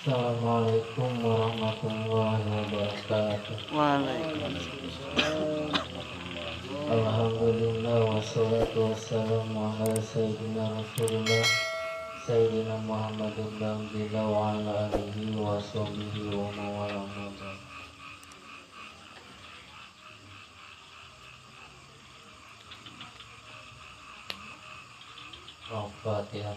Assalamualaikum warahmatullahi wabarakatuh. Waalaikumsalam. Alhamdulillah wassalatu wassalamu ala sayyidina Rasulillah sayyidina Muhammad ibn Abdillah wa ala alihi wa sahbihi wa mawala. Al-Fatihah.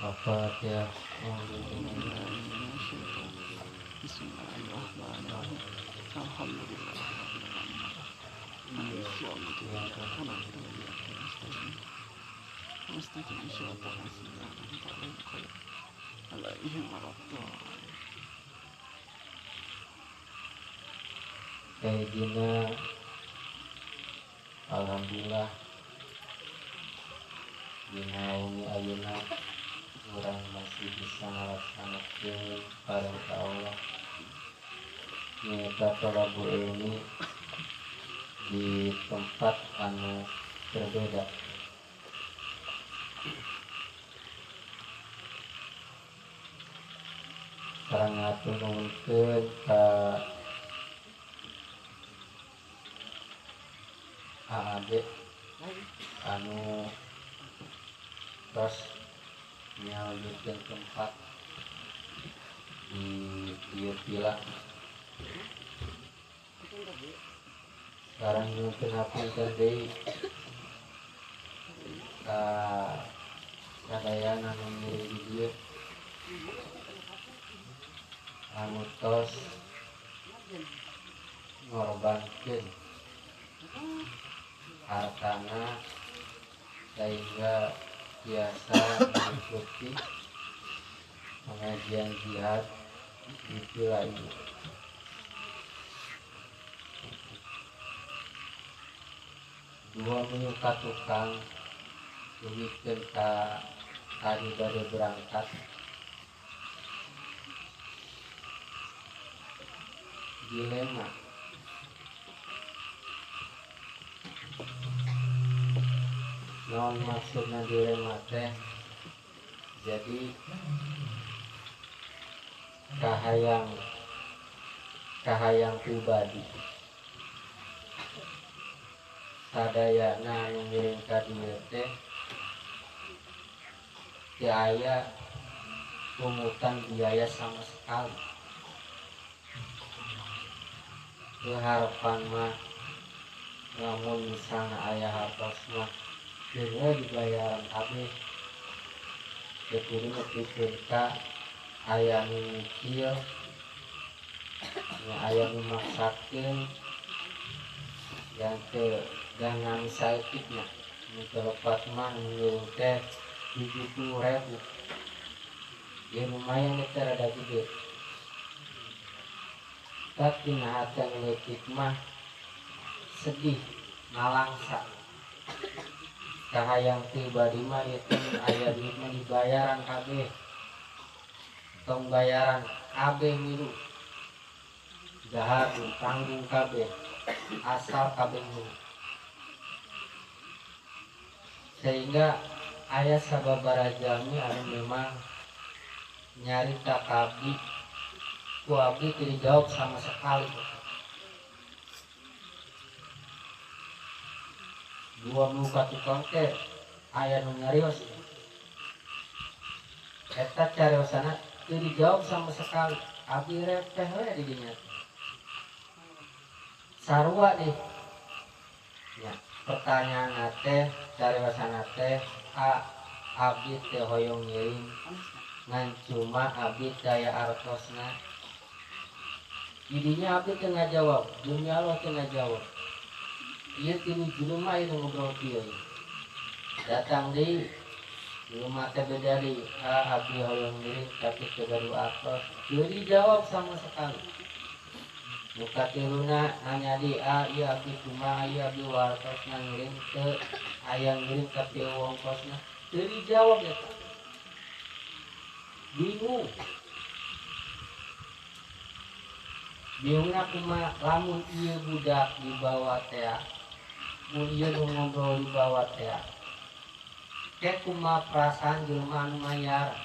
Al-Fatihah. Bismillahirrahmanirrahim. Alhamdulillah. Kayak alhamdulillah dina wengi ayeuna urang masih bisa ngalaksanakeun parentah Allah nyaeta thalabul ilmi di tempat anu berbeda. Sareng ngatur nuhunkeun ka AAD anu tos nyalurkeun tempat di ieu pila. Sekarang nyuhunkeun hapunten deui ka sadayana anu ngiring di dieu anu tos ngorbankeun hartana sehingga biasa mengikuti pengajian jihad di pila ini. Dua minggu ka tukang dugikeun ka tadi bade berangkat. Dilema. Non maksudnya dilema teh, jadi kahayang pribadi sadayana anu ngiring ka dieu teh teu aya pungutan biaya sama sekali. Teu harapan mah lamun misalna aya hartos mah keun dibayaran kabeh. Teu kudu nepikeun ka aya nu nyicil, nya aya nu maksakeun yang teu dangan saeutikna. Nu teu lepat mah ngiring teh 70.000. Ya lumayan eta rada gede. Tapi na hati anu leutik mah sedih nalangsa. Kahayang pribadi mah ieu teh aya duit mah dibayaran kabeh. Tong bayaran kabeh milu. Dahar tanggung kabeh. Asal kabeh milu. Sehingga aya sababaraha jalmi anu memang nyarita ka abdi, ku abdi teu dijawab sama sekali. Dua minggu ka tukang teh aya nu nyarios. Eta cariosana teu dijawab sama sekali. Abdi repeh we di dinya. Sarua deh. Ya, pertanyaan teh cariosana teh a abdi teh hoyong ngiring ngan cuma abdi daya artosna. Didinya abdi teu ngajawab, demi Allah teu ngajawab. Ieu tilu jelema ieu ngobrol kieu. Datang deui Jelema teh beda deui, abdi hoyong ngiring tapi teu gaduh artos. Teu dijawab sama sekali. Nu katiluna nanya deui, ieu abdi kumaha, ieu abdi wartosna ngiring teu aya ngiring tapi eueuh ongkosna. Teu dijawab eta. Bingung. Bingungna kumaha lamun ieu budak dibawa teh, mun ieu nu ngobrol dibawa teh. Ke kumaha perasaan jelema anu mayar.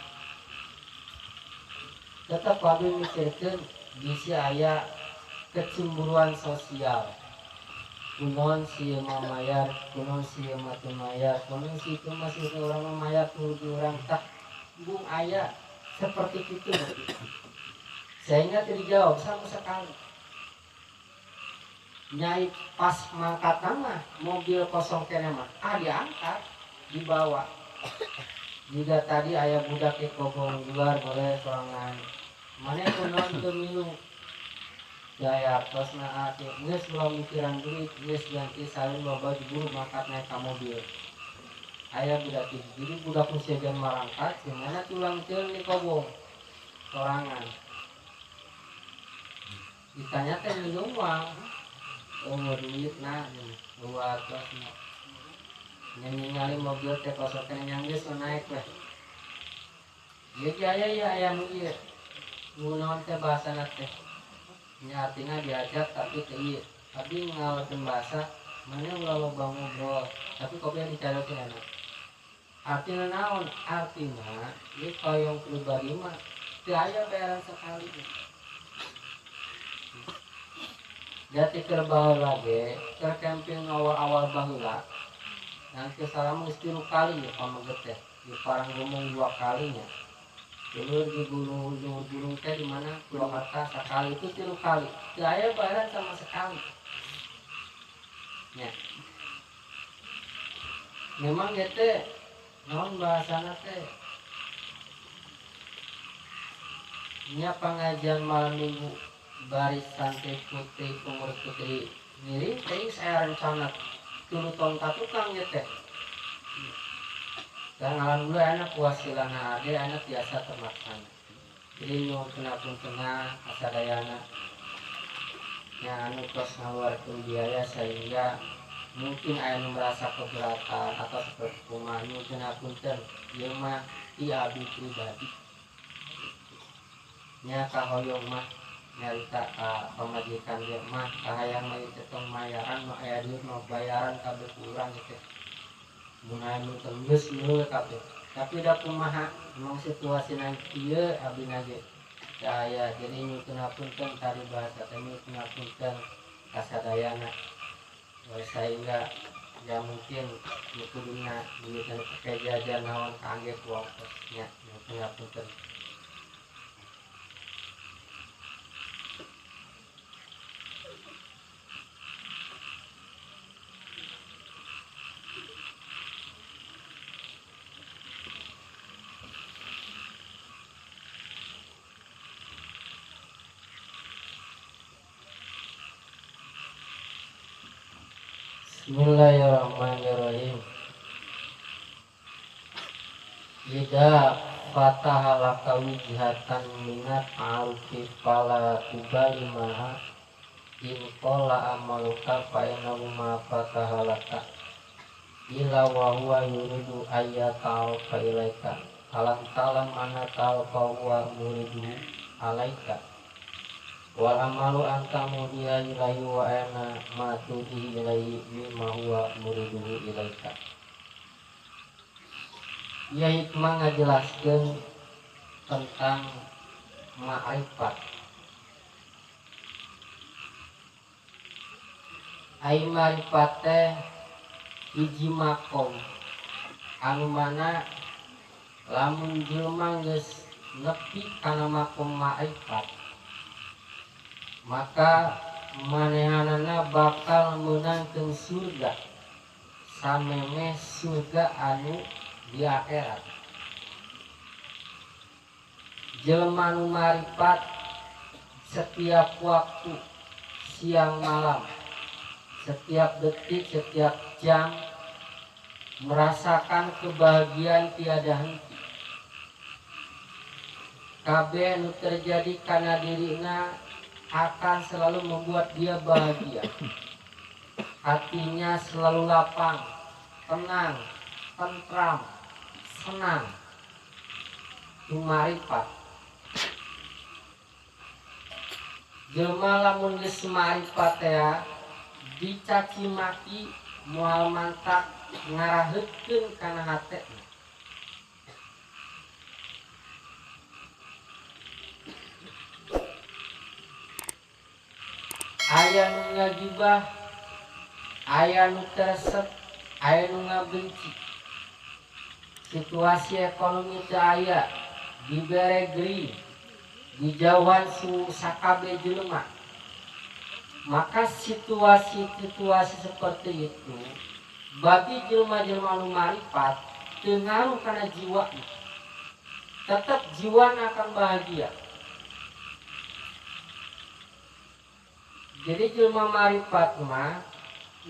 Tetep abdi mikirkeun bisi aya kecemburuan sosial. Kunaon si ieu mah mayar, kunaon si ieu mah teu mayar, kunaon si ieu mah si urang mah mayar tuluy urang tah embung aya seperti itu. Sehingga tidak dijawab sama sekali. Nyai pas mangkat mah mobil kosong kene mah, diangkat dibawa. Jika tadi ayah budak di kobong luar boleh sorangan. Mana kunaon teu milu. Gaya artosna atuh geus ulah mikiran duit, geus ganti salin loba diburu mangkat naik ka mobil. Aya budak itu, jadi budak nu sejen marangkat, cenah tulang teu di kobong sorangan. Ditanya teh minum uang, oh duit nah, eueuh artosna. Ningali mobil teh kosong teh nyanggeus naik weh. Ieu ge aya ieu aya nu ieu. Nu naon teh bahasana teh? Nya artinya diajak tapi teu ieu. Tapi ngalakeun bahasa mana ulah loba ngobrol, tapi kopi dicariokeun enak. Artina naon? Artina ieu hoyong pribadi mah teu aya bayaran sekali. Jati keur baheula ge, keur camping awal-awal baheula. Nanti salam geus 3 kali ya pameget teh. Di Paranggemung 2 kalinya. Dulur di gunung gunung teh di mana Purwakarta sekali itu 3 kali. Teu aya bayaran sama sekali. Ya. Memang ge teh naon bahasana teh? Nya pengajian malam minggu baris santri putri pengurus putri ngiring teh saya rencana tulu tong katukang ge teh. Dan alhamdulillah anak wasilana ade anak biasa terlaksana. Jadi nyuhunkeun apuntenna kasadayana. Nya anu tos ngaluarkeun biaya sehingga mungkin aya nu merasa keberatan atau seperti kumaha nyuhunkeun apunten ieu mah ti abdi pribadi. Nya kahoyong mah nyarita ka pamajikan ge mah kahayang mah ieu teh tong mayaran mah aya duit mah bayaran kabeh ku urang ieu teh. Mun aya nu teu geus milu kabeh. Tapi da kumaha emang situasina kieu abdi na ge. Teu aya jadi nyuhunkeun apunten tadi bahasa teh nyuhunkeun apunten kasadayana. Sehingga ya mungkin nu kuduna duit anu pake jajan naon kaangge ku ongkos nya nyuhunkeun apunten. Bismillahirrahmanirrahim. Ida fataha laka wijhatan minat arufi fala tubali maha in qala amaluka fa innahu ma fataha laka ila wa huwa yuridu ayyata'afa ilaika alam ta'lam anna ta'afa huwa muridu alaika wal amalu anta mudiya ilaihi wa ana ma tudi ilaihi mimma huwa muriduhu ilaika. Ya hikmah ngajelaskeun tentang ma'rifat. Ai ma'rifat teh hiji makom anu mana lamun jelema geus nepi kana makom ma'rifat maka manehanana bakal meunangkeun surga samemeh surga anu di akhirat. Jelema nu marifat setiap waktu, siang malam, setiap detik, setiap jam, Merasakan kebahagiaan tiada henti. Kabeh nu terjadi kana dirina akan selalu membuat dia bahagia. Hatinya selalu lapang, tenang, tentram, senang. Itu marifat. Jelma lamun geus marifat teh dicaci maki moal mantak ngaraheutkeun kana hatena. Aya nu ngagibah, aya nu teresep, aya nu ngabenci. Situasi ekonomi teu aya, dibere gering, dijauhan su sakabe jelema. Maka situasi-situasi seperti itu bagi jelema-jelema nu marifat teu ngaruh kana jiwana. Tetap jiwana akan bahagia. Jadi jelema marifat mah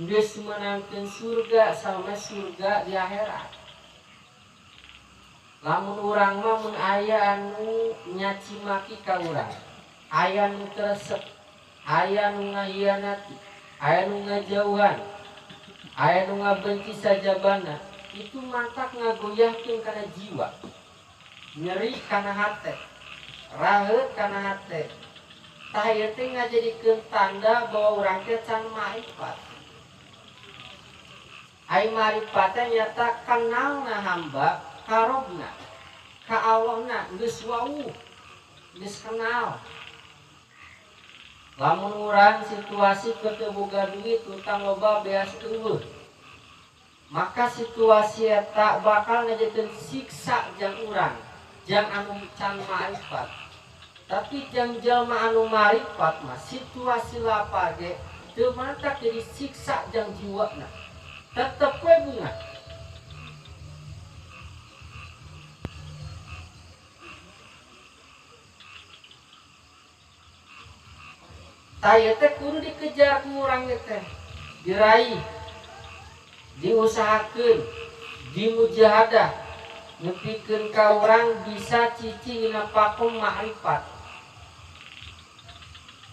geus meunangkeun surga sama surga di akhirat. Lamun urang mah mun aya anu nyaci maki ka urang, aya nu teu resep, aya nu ngahianati, aya nu ngajauhan, aya nu ngabenci sajabana, itu mantak ngagoyahkeun kana jiwa, nyeri kana hate, raheut kana hate. Tah ieu teh ngajadikeun tanda bahwa urang teh can marifat. Ai marifat teh nyata kenalna hamba ka Robna, ka Allahna geus wawuh, geus kenal. Lamun urang situasi keur teu boga duit, utang loba beas eueuh, maka situasi eta bakal ngajadikeun siksa jang urang, jang anu can marifat. Tapi jang jalma anu marifat mah situasi lapar ge teu mantak jadi siksa jang jiwana, tetep we bunga. Tah ieu teh kudu dikejar ku urang teh, diraih, diusahakeun, dimujahadah, nepikeun ka urang bisa cicing dina pakem makrifat.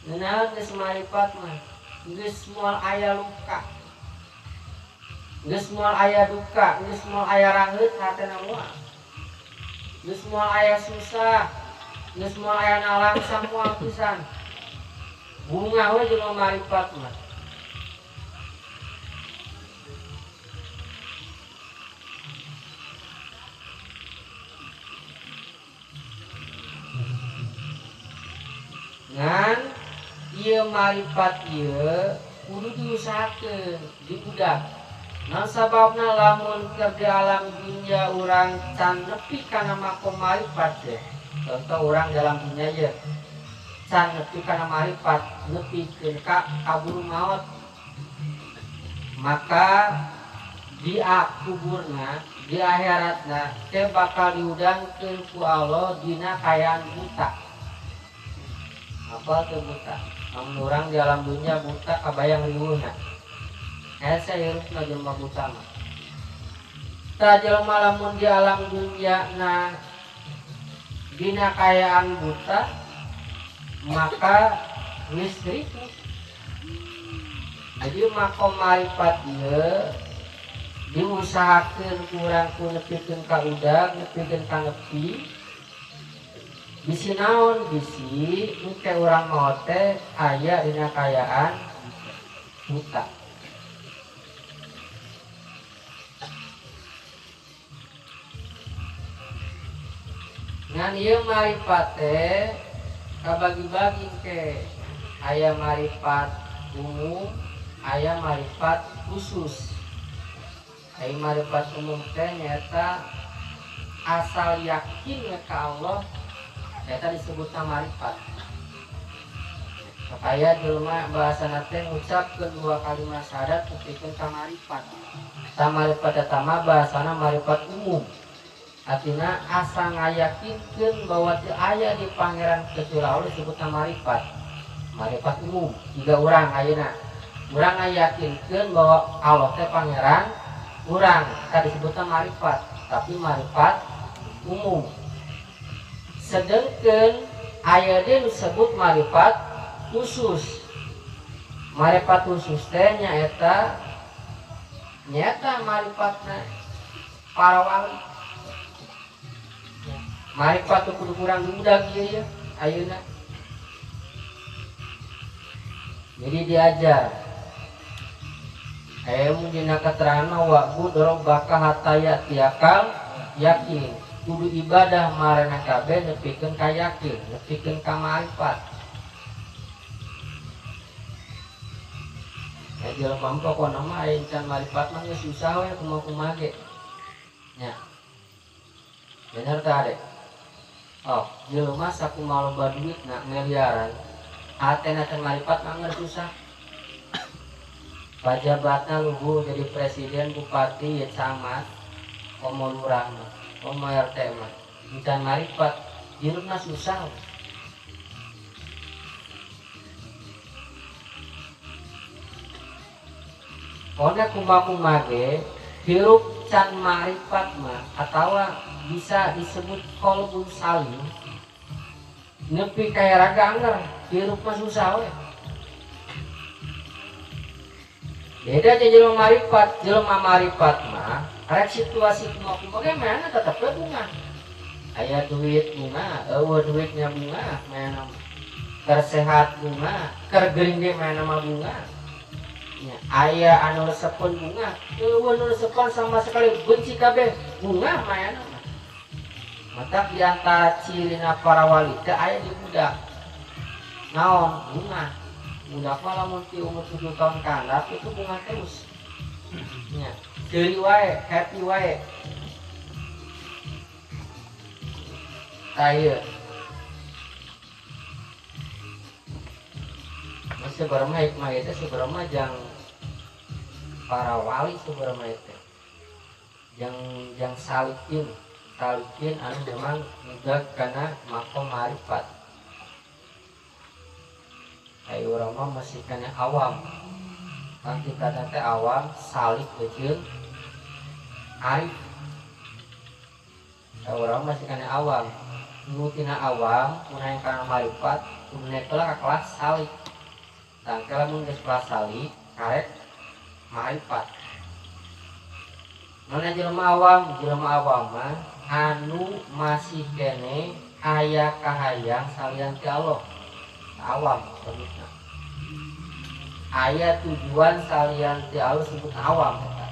Ngeunaan geus marifat mah geus moal aya luka, geus moal aya duka, geus moal aya raheut hatena moal, geus moal aya susah, geus moal aya nalangsa moal pisan. Bunga we jelema marifat mah. Ngan ieu marifat ieu kudu diusahakeun, dibudak. Naon sababna lamun keur di alam dunya urang can nepi kana makom marifat teh. Contoh urang dalam dunya ieu can nepi kana marifat, nepikeun ka kaburu maot. Maka di kuburna, di akhiratna teh bakal diudangkeun ku Allah dina kaayaan buta. Apa teu buta? Lamun urang di alam dunya buta kabayang riweuhna. Hese hirupna jelema buta mah. Tah jelema lamun di alam dunya na dina kaayaan buta, maka geus riku. Jadi makom marifat ieu diusahakeun ku urang ku nepikeun ka udag, nepikeun ka nepi. Bisi naon bisi engke urang maot teh aya dina kaayaan buta. Ngan ieu marifat teh kabagi-bagi engke, aya marifat umum, aya marifat khusus. Aya marifat umum teh nyaeta asal yakin ka Allah, eta disebutna marifat. Aya jelema bahasana teh ngucapkeun dua kalimat syahadat nepikeun ka marifat. Ta marifat eta mah bahasana marifat umum. Artina asa ngayakinkeun bahwa teu aya di pangeran kecuali Allah disebutna marifat. Marifat umum tiga urang ayeuna. Urang ngayakinkeun bahwa Allah teh pangeran, urang tadi disebutna marifat, tapi marifat umum. Sedengkeun aya deui nu disebut marifat khusus. Marifat khusus teh nyaeta nyata marifatna para wali. Marifat teu kudu kurang diudag ieu ya ayeuna. Jadi diajar. Aya mun dina keterangan mah wa'bud rabbaka hatta ya'tiyakal yakin. Kudu ibadah marana kabeh nepikeun ka yakin, nepikeun ka marifat. Ya jelema mah pokona mah aya can marifat mah geus susah we kumaha-kumaha ge. Nya. Bener teh adek? Oh, jelema sakumaha loba duitna miliaran, hatena can marifat mah geus susah. Pajabatna luhur jadi presiden, bupati, ya camat, komo lurah mah, komo RT mah. Can marifat, hirupna susah. Pokoknya kumaha-kumaha ge hirup can marifat mah atawa bisa disebut kolbun salim nepi ka raga anger hirup mah susah we. Beda jeung jelema marifat mah rek situasi kumaha-kumaha ge mana tetep we bunga. Aya duit bunga, eueuh duitnya bunga mana mah. Keur sehat bunga, keur gering ge mana mah bunga. Ya, aya anu resepun bunga, eueuh nu resepun sama sekali benci kabeh bunga mayana mah. Matak di antara cirina para wali teh aya di budak. Naon bunga? Budak mah lamun ti umur 7 tahun ka handap itu bunga terus. Nya, seuri wae, happy wae. Tah ieu. Sebenarnya hikmah itu sebenarnya jang para wali sebenarnya itu yang salikin anu memang mudah karena makom marifat. Ayo urang mah masih kana awam, kan kita teh awam salik jeung arif. Ayo urang masih kana awam, nu tina awam mun hayang kana marifat kudu naik ka kelas salik. Tangkel lamun geus kelas salik karek marifat. Mana jelema awam mah anu masih kene aya kahayang salian ti Allah. Awam sebutna. Aya tujuan salian ti Allah sebut awam eta.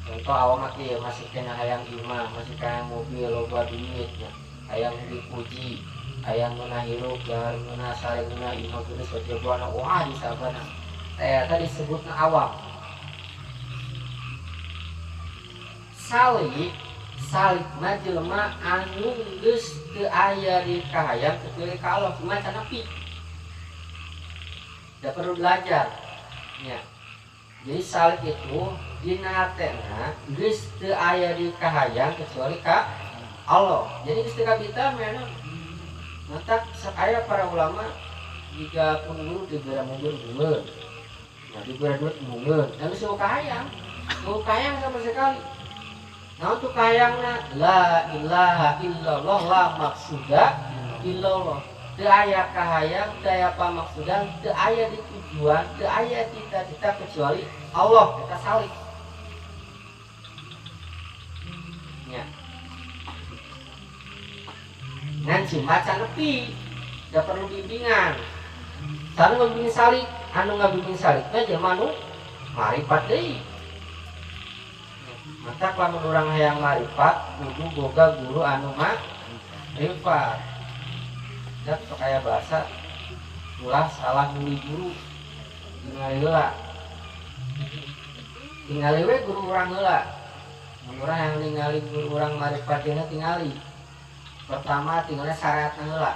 Contoh awam mah kieu masih kene hayang imah, masih kene mobil loba duit nya, hayang dipuji, hayang ngeunah hirup, hayang ngeunah sare ngeunah imah geus sajagoana wah disabana. Eta disebutna awam. Salik mah jelema anu geus teu aya di kahayang kecuali ka Allah, cuma can nepi. Da perlu belajar. Nya. Jadi salik itu dina hatena geus teu aya di kahayang kecuali ka Allah. Jadi geus teu kabita mana. Matak sok aya para ulama jika pun guru dibere mobil bungeun. Nah, dibere duit bungeun. Da geus teu kahayang. Teu kahayang sama sekali. Nah untuk kahayangna la ilaha illallah la maksuda illallah. Teu aya kahayang, teu aya pamaksudan, teu aya di tujuan, teu aya cita-cita kecuali Allah eta salik. Nya. Ngan cuma can nepi, da perlu bimbingan. Sanu ngabimbing salik, anu ngabimbing salik teh jelema nu marifat deui. Matak lamun urang hayang marifat kudu boga guru anu marifat. Da sok aya bahasa ulah salah milih guru. Tingali heula. Tingali we guru urang heula. Mun urang hayang ningali guru urang marifat dina tingali. Pertama tingali syariatna heula.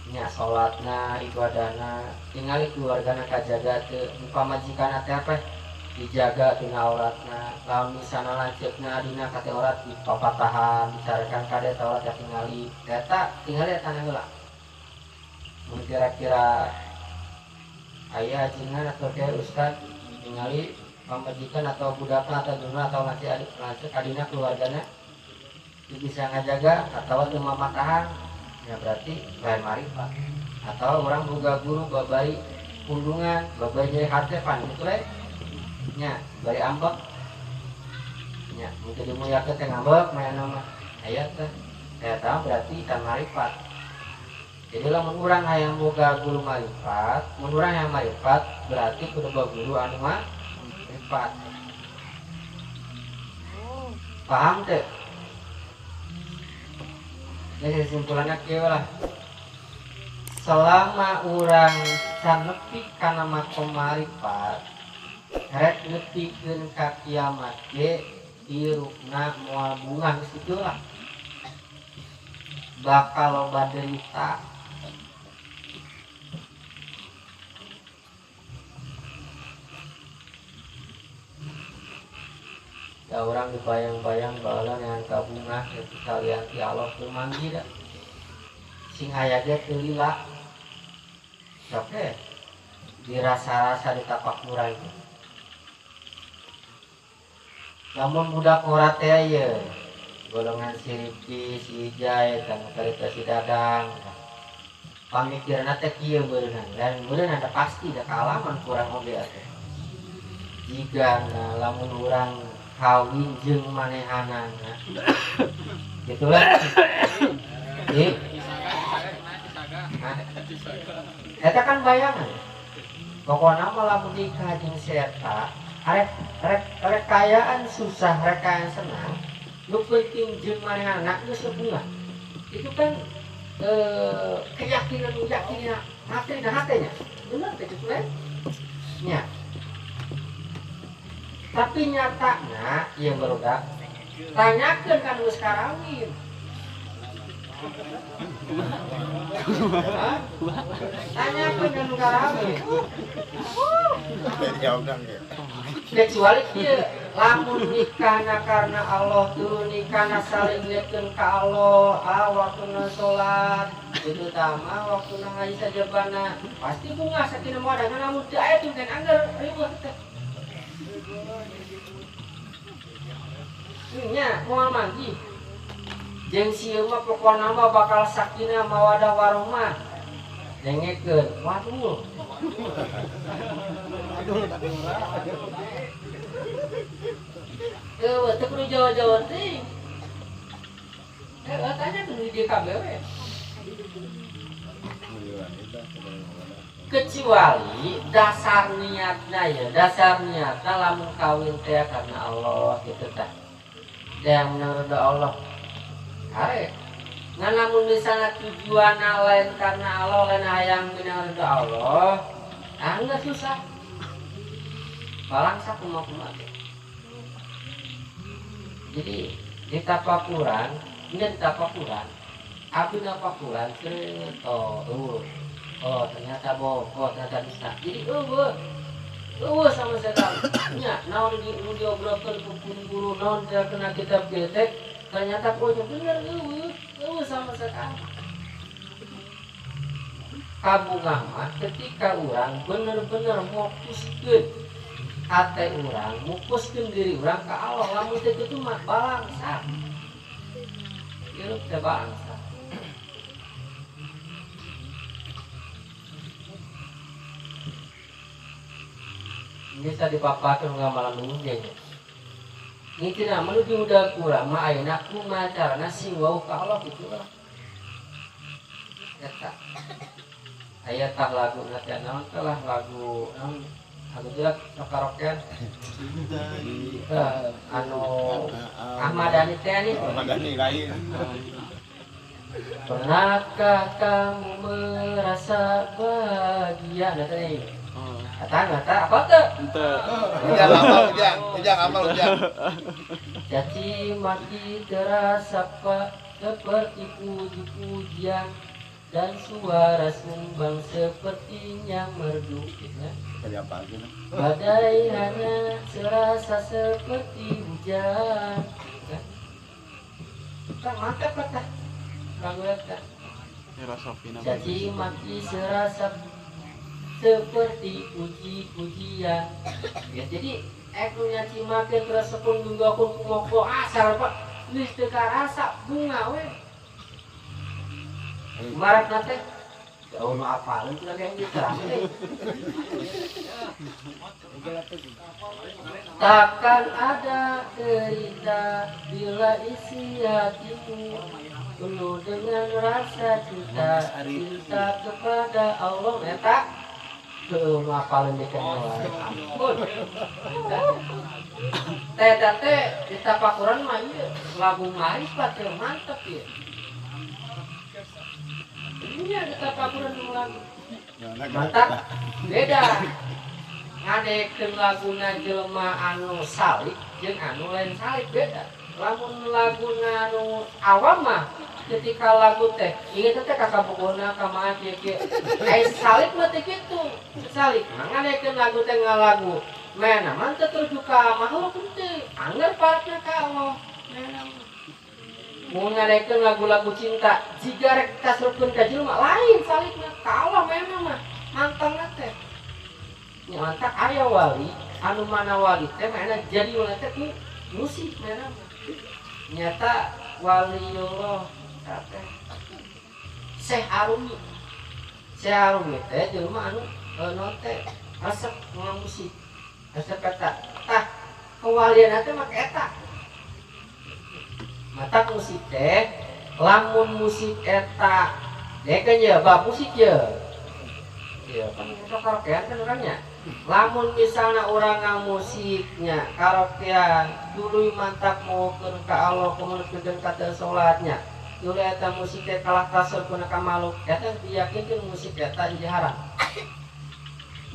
Nya salatna, ibadahna, tingali keluargana kajaga teu, pamajikanna teh apa? Dijaga tina auratna, lamun misalna lanceukna adina ka teh aurat dipapatahan, dicarekan kade teh aurat tingali. Eta tingali eta heula. Mun kira-kira aya ajengan atau kayak ustad tingali pamajikan atau budakna atau dulurna atau masih lanceuk adina keluargana teu bisa ngajaga atau teu mamatahan ya berarti lain marifat. Atau orang boga guru babari pundungan, babari nyeri hate pan kitu we nya, bari ambek nya, mun teu dimuliakeun teh ngambek mayana mah aya teh. Eta berarti can marifat. Jadi lamun urang hayang boga guru marifat, mun urang hayang marifat berarti kudu boga guru anu marifat. Paham teu? Jadi kesimpulannya kieu lah. Selama urang can nepi kana makom marifat, rek nepikeun ka kiamat ge hirupna moal bungah geus kitu lah. Bakal loba derita. Da urang dibayang-bayang baheula neangan kabungah kitu kalian ti Allah teu manggih da. Sing aya ge teu lila. Sok ge dirasa-rasa di tapak murah itu. Lamun budak ora teh ieu golongan si Rifki, si Ijai, dan karita si Dadang. Pamikiranna teh kieu beureunan, dan beureunan da pasti da kaalaman kurang oge atuh. Jigana lamun urang kawin jeung manehanana. Gitu lah. Ieu. Eta kan bayangan. Pokona mah lamun nikah jeung si eta, rek rek rek kayaan susah, rek kayaan senang. Nu penting jeung manehna geus bunga. Itu kan keyakinan yakinnya hati dan hatenya. Bener teh kitu nya. Tapi nyatana ieu barudak tanyakeun kan geus karawin. Tanyakeun kan karawin. Kecuali kieu lamun nikahna karena Allah tuluy nikahna saling nyekeun ka Allah, waktuna salat, itu tama waktuna ngaji sajabana, pasti bunga sakinah mawaddah. Lamun teu aya teh kan angger riweuh teh. Nya moal manggih. Jeung sieun mah pokona mah bakal sakinah mawadah warahmah. Dengekeun, waduh. Teu teu kudu jauh-jauh teuing. Tanya kudu di DKB we. Kecuali dasar niatna ya, dasar niatna lamun kawin teh karena Allah gitu tah. Dan menurut Allah. Are. Ngan lamun misalnya tujuanna lain karena Allah, lain hayang menurut Allah, ah enggak susah. Balangsa kumaha-kumaha. Jadi di tapakuran, ini di tapakuran, abdi tapakuran oh, oh ternyata bohong, ternyata bisa. Jadi eueuh sama sekali. Nya naon di diobrolkeun ku guru, naon dia kena kitab getek, ternyata pokoknya bener eueuh sama sekali. Kabungah mah ketika urang bener-bener fokuskeun hate urang, fokuskeun diri urang ka Allah, lamun teu kitu mah balangsa. Hirup teh balangsa. Ini bisa dipaparkan nggak malam minggu kayaknya. Ini tidak menuju udah kurang mah ayeuna kumaha carana sing wau ka Allah kitu lah. Eta. Aya tah lagu teh naon teh lah lagu naon lagu jelas karaokean. Anu Ahmad Dhani teh nih. Ahmad Dhani lain. Pernahkah kamu merasa bahagia? Nah teh. Kata apa tuh? Ente. Ujang apa ujang? Ujang apa ujang? Caci maki terasa pak seperti puji-pujian dan suara sumbang sepertinya merdu. Badai hanya serasa seperti hujan. Kan mantap kata. Lagu eta. Caci maki serasa seperti puji-pujian. Ya, jadi Ek nu nyacimakeun resepun nunggokun kumoko asal pak geus teu karasa bunga we. Marakna teh jauh nu apaleun teh lagi terang teh. Takkan ada derita bila isi hatimu penuh dengan rasa cinta, cinta kepada Allah. Eta teu nu apaleun deui ampun. Teh teh di tapakuran mah ieu lagu marifat teh mantep ieu. Iya di tapakuran lagu. Mantap beda. Ngadekeun laguna jelema anu salik jeung anu lain salik beda. Lamun laguna anu awam mah ketika lagu teh inget teh ka kabogona ka maaf kieu kieu. Ai salik mah teh kitu. Salik mah ngadekeun lagu teh ngalagu. Mana mah teu tertuju ka makhluk teu. Angger parakna ka Allah. Mana mah. Mun ngadekeun lagu-lagu cinta jiga rek kasrupkeun ka jelema lain salikna ka Allah mana mah. Mantangna teh. Nya mantak aya wali anu mana wali teh mana jadi wali teh ku musik mana mah. Nyata waliullah teh Syekh Arumi. Syekh Arumi teh jelema anu naon teh resep ngamusik. Resep eta. Tah kewalian teh make eta. Matak musik teh lamun musik eta dekeun ye bab musik ye. Iya kan sok karaokean kan orangnya. Lamun misalnya orang ngamusiknya karaokean tuluy mantap mokeun ka Allah komunikeun ka teu salatnya. Tuluy eta musik teh kalah kasur kuna ka makhluk eta diyakinkeun musik eta jadi haram.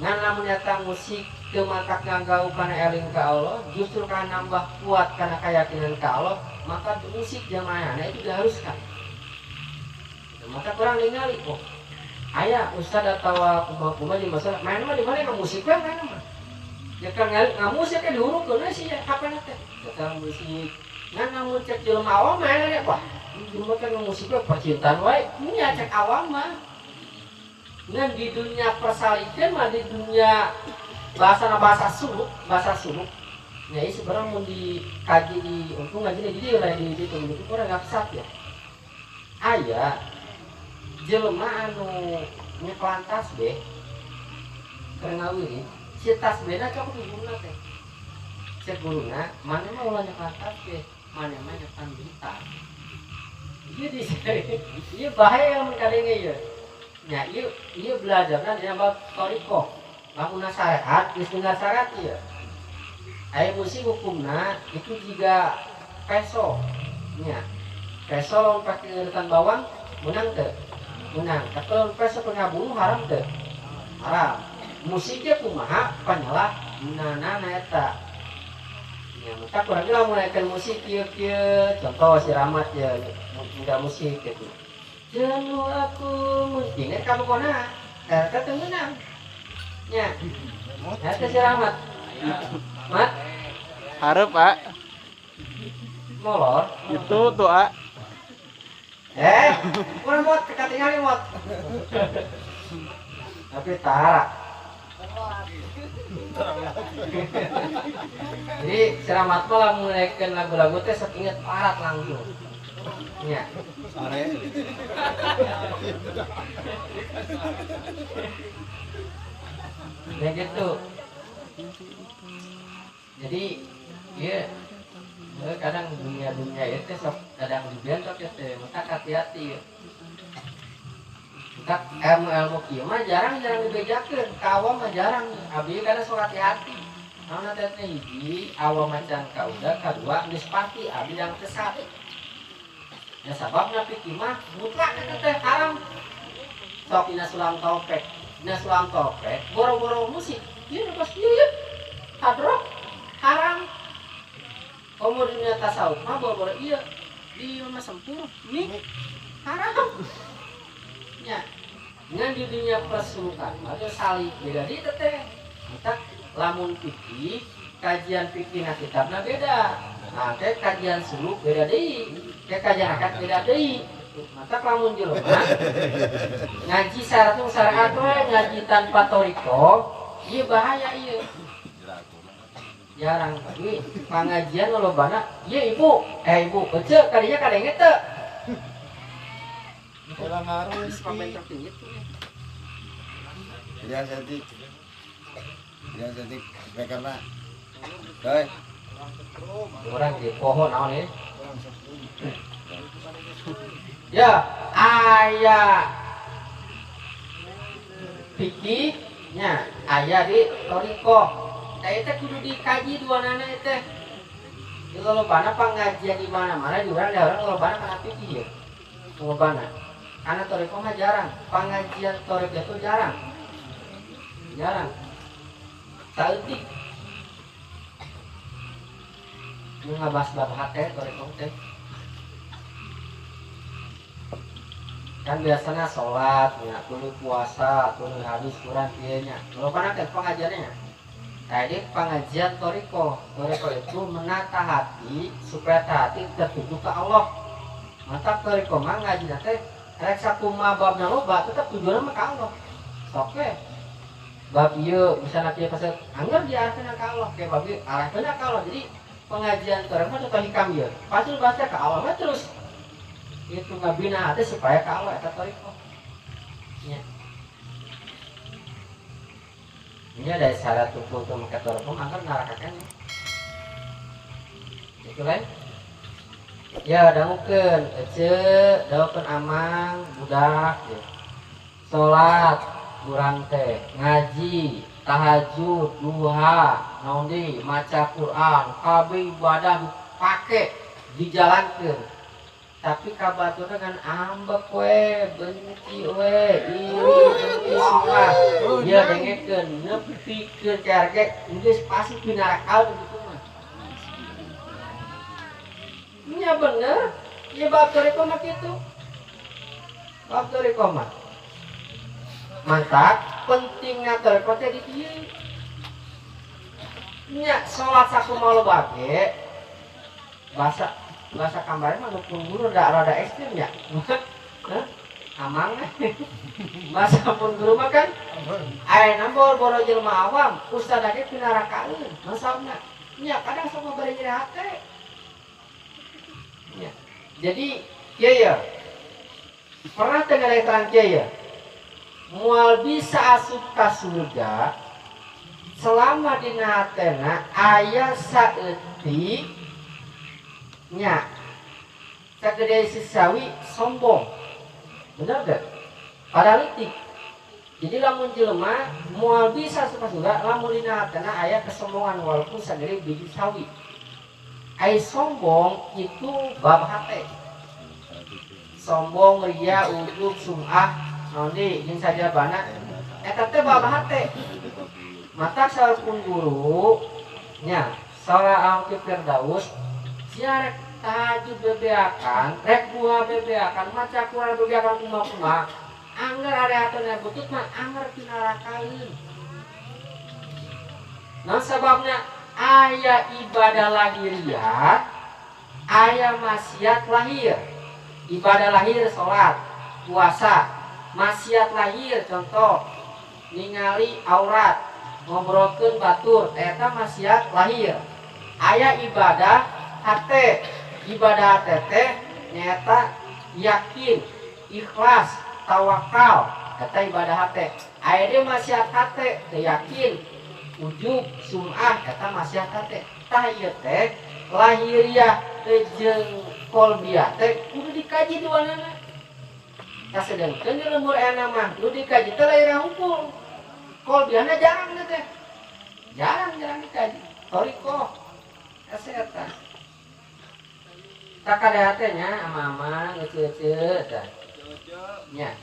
Ngan lamun eta musik teu mantak ngagau kana eling ka Allah, justru kana nambah kuat kana keyakinan ka Allah, maka musik jamaahna itu diharuskan. Maka kurang ningali oh aya ustad atawa kumaha-kumaha di masalah main mah di mana ka musik we main mah. Ya kan ngamusik teh diurukeun we sia HP-na teh. Eta musik. Ngan lamun cek jelema awam main we wah, jelema teh ngamusik we percintaan wae, nya cek awam mah. Ngan di dunia persalikan mah di dunia bahasa bahasa suluk. Nya ieu sebenarnya mun dikaji di untung ngaji di dieu lain di ditu itu kurang ngapsat ya. Aya jelema anu nyekelan tasbih keur ngawirid si tasbihna cok di guruna teh. Cek guruna maneh mah ulah nyekelan tasbih, maneh mah nyekelan gitar. Ieu di ieu bahaya lamun kadenge ieu. Nya ieu ieu belajarna dina bab thariqah. Lamunna syariat geus tinggal syariat ieu. Aya musik hukumna itu jiga peso nya. Peso lamun pake ngeuretan bawang meunang teu? Menang. Tapi lamun peso ngabunuh haram teu? Haram. Musiknya kumaha panyalah gunana eta. Nya maka kurang ge lamun naikeun musik kieu-kieu, contoh si Rahmat ya enggak musik gitu. Jenuh aku inget ka pokona eta teu meunang. Nya. Eta si Rahmat. Mat. Hareup, Pak. Molor. Itu tuh, A. Kurang mot, ketinggalan mot. Tapi tara. Jadi seramat mah lamun naikeun lagu-lagu teh sok inget parat langsung. Nya. Sare. Ya gitu. Jadi iya kadang dunia-dunia itu sok kadang dibentok ya teh, maka hati-hati ya. Maka ilmu-ilmu kieu mah jarang-jarang dibejakeun, ka awam mah jarang. Abi kadang sok hati-hati. Naon teh teh hiji, awam macan kauda, kadua geus pati abi yang kesat. Ya sababna pikir mah mutlak eta teh haram. Sok dina sulam topek, dina sulam topek boro-boro musik. Ieu nu pas ieu ya. Hadroh haram. Komo dunia tasawuf mah boro-boro ieu di mah sempur nih haram. Nya. Ngan di dunia persulukan mah teh salik beda di teh. Matak lamun fikih kajian fikih na kitabna beda. Nah, kayak kajian suluk beda deui. Kayak kajian akad beda deui. Matak lamun jelema ngaji syarat syariat we ngaji tanpa thoriqoh, ieu bahaya ieu. Jarang tapi pengajian lolobana ieu ibu ibu ece kadinya kadenge teu. Ulah ngaruh Jangan setik. Jangan setik speakerna. Doi. Orang di pohon naon ieu? Ya, aya fikih nya, aya di thoriqoh. Tah eta kudu dikaji duanana teh. Di lolobana pengajian di mana-mana di urang da urang lolobana kana fikih ya. Lolobana. Karena thoriqoh mah jarang, pengajian thoriqoh itu jarang. Jarang. Saeutik. Nu ngabahas bab hate thoriqoh teh. Kan biasanya sholat, ya, tuluy puasa, tuluy hadis Quran kieu nya. Lolobana teh pengajiannya. Tadi pengajian thoriqoh. Thoriqoh itu menata hati supaya hati tertuju ke Allah. Mata thoriqoh mah ngaji teh rek sakumaha babna loba tetep tujuanna mah ka Allah. Sok we. Bab ieu misalna kieu pasal angger diarahkeun ka Allah, kayak bab ieu arahkeun ka Allah. Jadi pengajian thoriqoh mah contoh hikam ieu. Pasti baca ka Allah mah terus. Itu ngabina hati supaya ka Allah eta thoriqoh. Nya. Ini ada syarat tuku untuk make thoriqoh angger narakakeun. Itu lain. Ya dangukeun ece, dangukeun amang budak ya. Salat urang teh, ngaji, tahajud, duha, naon deui, maca Quran, kabeh ibadah dipake, dijalankeun. Tapi kabaturna kan ambek we, benci we, iri, dengki semua. Dia dengekeun, nepikeun carge, geus pasti pinarakal gitu mah. Nya bener, ya bab thoriqoh mah kitu. Bab thoriqoh mah. Mantap, pentingna thoriqoh teh di dieu. Nya salat sakumaha loba ge. Bahasa kamari mah nu pun guru rada ekstrim nya. Hah? Amang. Bahasa pun guru mah kan aya boro jelema awam, ustad ge pinarakaeun, masabna. Nya kadang sok bari nyeri hate. Ya. Jadi kieu ya. Pernah teu ngarang kieu ya? Moal bisa asup ka surga selama dina hatena aya saeutik nya sagede sisawi sombong. Bener gak? Padahal leutik. Jadi lamun jelema moal bisa asup ka surga lamun dina hatena aya kesombongan walaupun sagede biji sawi. Ai sombong itu bab hate. Sombong, ria, ujub, sum'ah, naon deui jeung sajabana eta teh bab hate. Mata saur guru nya saur Angki Firdaus sia rek tahajud bebeakan, rek duha bebeakan, maca Quran bebeakan kumaha-kumaha. Angger ari hatena butut mah angger pinarakaeun. Naon sababna? Aya ibadah lahiriah, aya maksiat lahir. Ibadah lahir salat, puasa, maksiat lahir contoh ningali aurat, ngobrolkeun batur, eta maksiat lahir. Aya ibadah hate, ibadah hate teh nyaeta yakin, ikhlas, tawakal, eta ibadah hate. Aya deui maksiat hate, teu yakin, ujub, sum'ah, eta maksiat hate. Tah ieu teh lahiriah jeung kolbiah teh kudu dikaji duanana. Tah sedengkeun di lembur aya mah nu dikaji teh lahiriah hungkul. Kolbiahna jarang teh. Jarang-jarang dikaji. Thoriqoh eta. Tah kada hate nya ama-ama ngeuceu-euceu tah. Nya.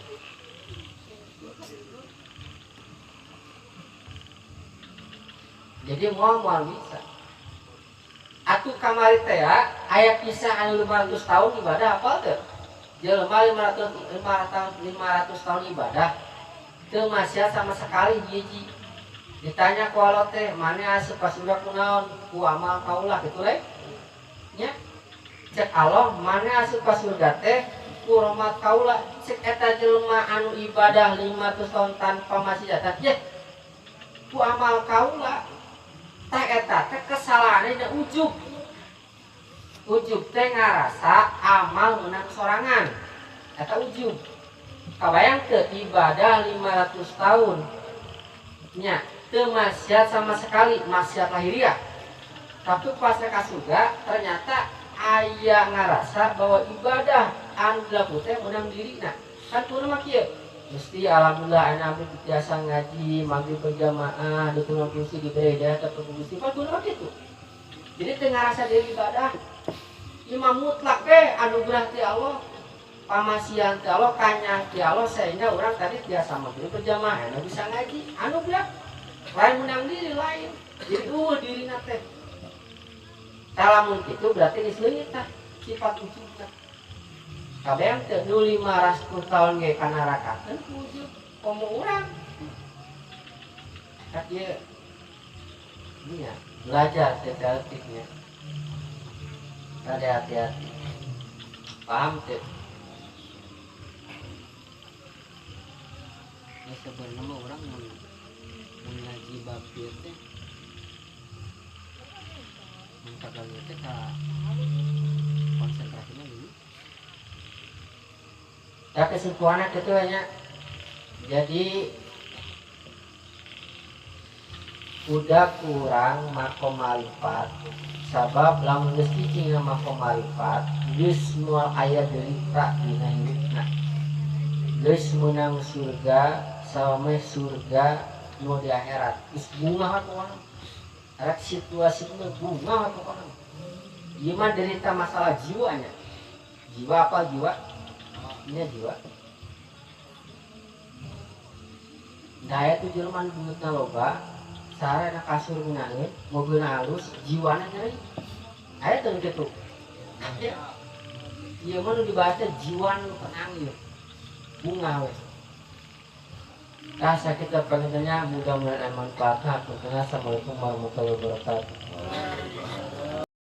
Jadi moal bisa. Atuh kamari teh ya, aya kisah anu 500 tahun ibadah apal teu? Jelema 500 tahun ibadah teu maksiat sama sekali hiji. Ditanya ku Allah teh, "Mane asup ka surga kunaon?" Ku amal kaula kitu we. Nya. Cek Allah, "Mane asup ka surga teh ku rahmat kaula." Cek eta jelema anu ibadah 500 tahun tanpa maksiat teh, ku amal kaula. Tah eta teh kesalahanna dina ujub. Ujub teh ngarasa amal menang sorangan. Eta ujub. Kabayang teu ibadah 500 tahun. Nya teu maksiat sama sekali, maksiat lahiriah. Tapi pas ka surga ternyata aya ngarasa bahwa ibadah anu dilakukan teh menang dirina. Kan kudu mah kieu. Mesti alhamdulillah anak abdi biasa ngaji, maghrib berjamaah, dukungan kursi diberi hidayah atau kursi, kan kudu mah kitu. Jadi teu ngarasa diri ibadah. Imam mutlak teh anugerah ti Allah, pamasihan ti Allah, kanyah ti Allah sehingga orang tadi biasa maghrib berjamaah, anu bisa ngaji, anugerah. Lain menang diri lain. Jadi dirina teh. Lamun kitu berarti geus leungit tah sifat ujubna. Kabayang teu nu 500 tahun ge kanarakakeun ku ujub komo urang. Kak ieu nya belajar secara-nya. Ada hati-hati. Paham teu? Ya sebenarnya mah urang mun ngaji bab ieu teh mun sakali teh ka konsentrasinya dulu. Ya kesimpulannya itu hanya jadi udah kurang makom marifat sabab lamun geus cicing makom marifat geus moal aya derita dina hirupna geus meunang surga sampe surga nu di akhirat geus bungah pokona rek situasi mah bungah pokona ieu mah derita masalah jiwanya jiwa apa jiwa ini jiwa daya tuh jelema duitna loba sarana kasur ngeunaheun mobilna halus jiwana nyeri aya teu kitu ieu mah nu dibaca jiwa nu tenang ieu bunga we. Rasa kita pengennya mudah-mudahan manfaatnya. Assalamualaikum warahmatullahi wabarakatuh.